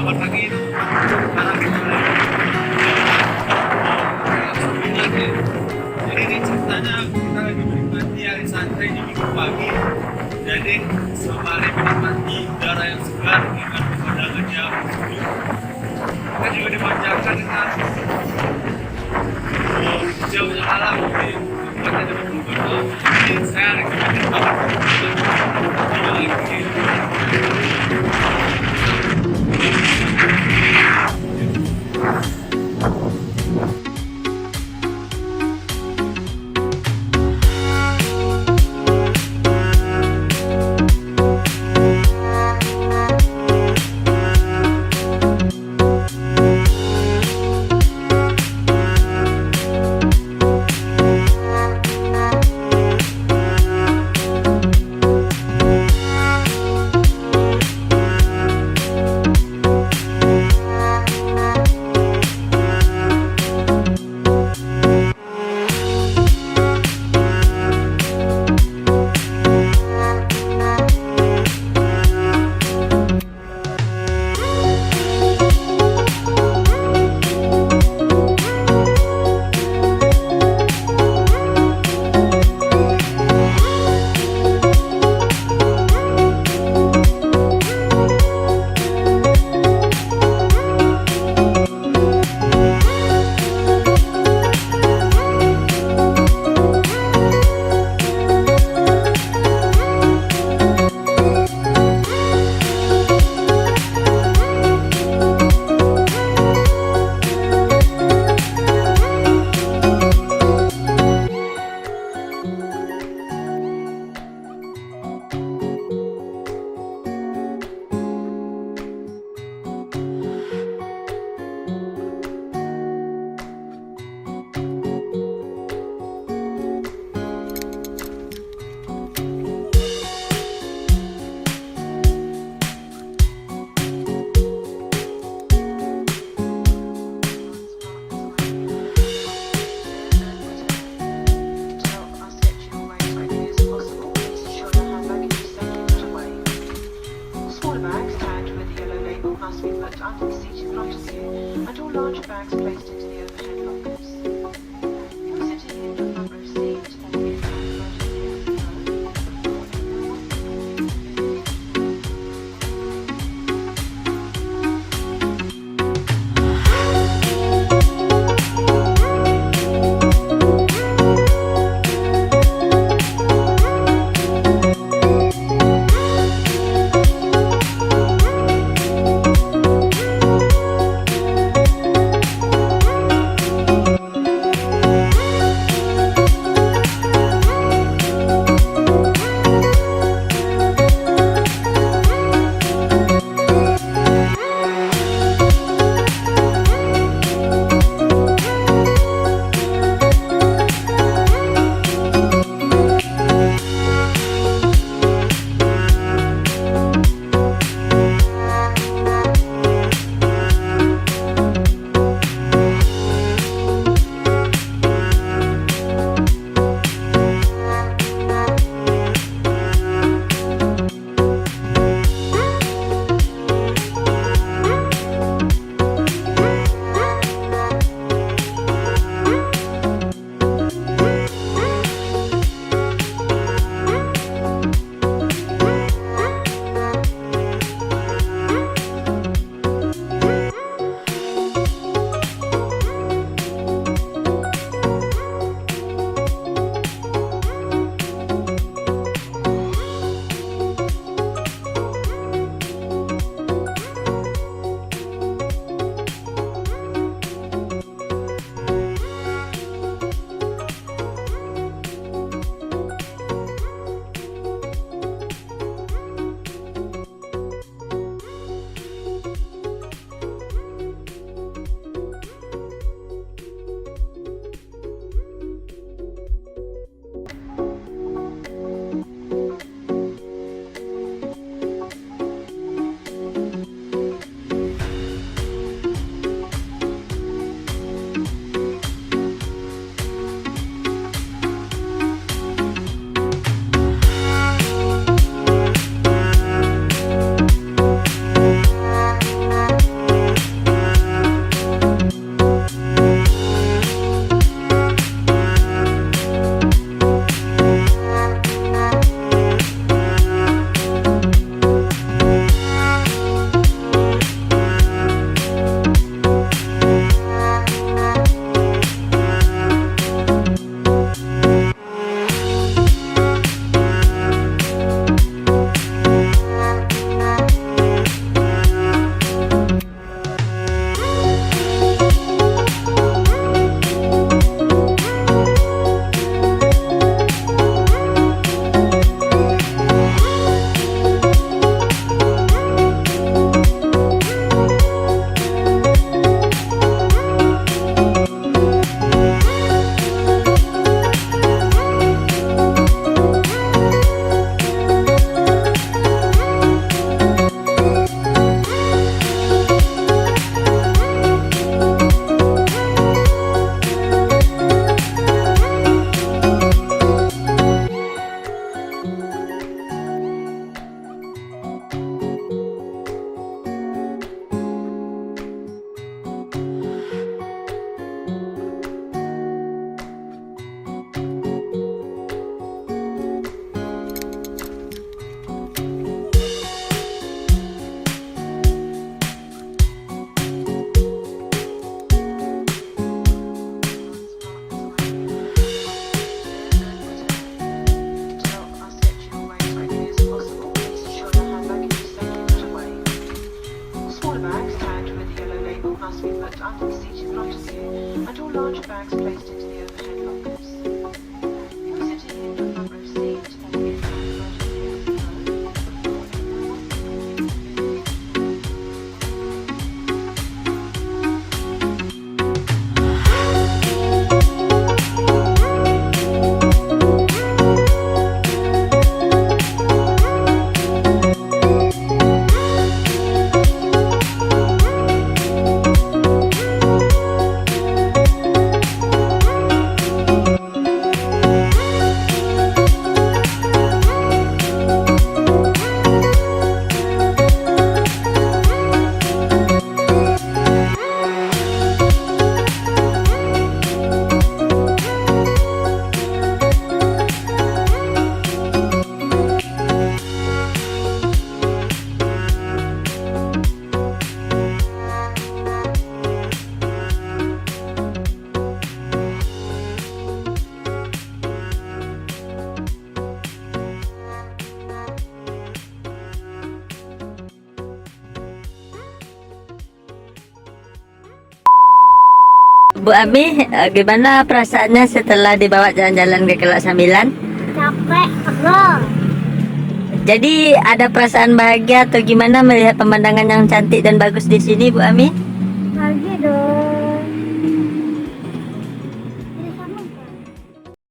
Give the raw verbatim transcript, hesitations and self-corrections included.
Pagi tu, arah kita lagi. Jadi, ini ceritanya kita lagi menikmati hari santai di minggu pagi. Jadi, sembari menikmati udara yang segar dengan pemandangan yang sejuk, kita juga dimanjakan dengan Smaller bags tagged with the yellow label must be put under the seat in front of you, and all larger bags placed into the overhead lockers. If you're sitting in the front row seat or in an emergency exit row, Bags tagged with the yellow label must be put under the seat in front of you, and all larger bags placed into the overhead lockers. If you're sitting in the front row seat, then you can put your seat. Bu Ami, eh, gimana perasaannya setelah dibawa jalan-jalan ke Kelok Sambilan? Capek, pegal. Jadi, ada perasaan bahagia atau gimana melihat pemandangan yang cantik dan bagus di sini, Bu Ami?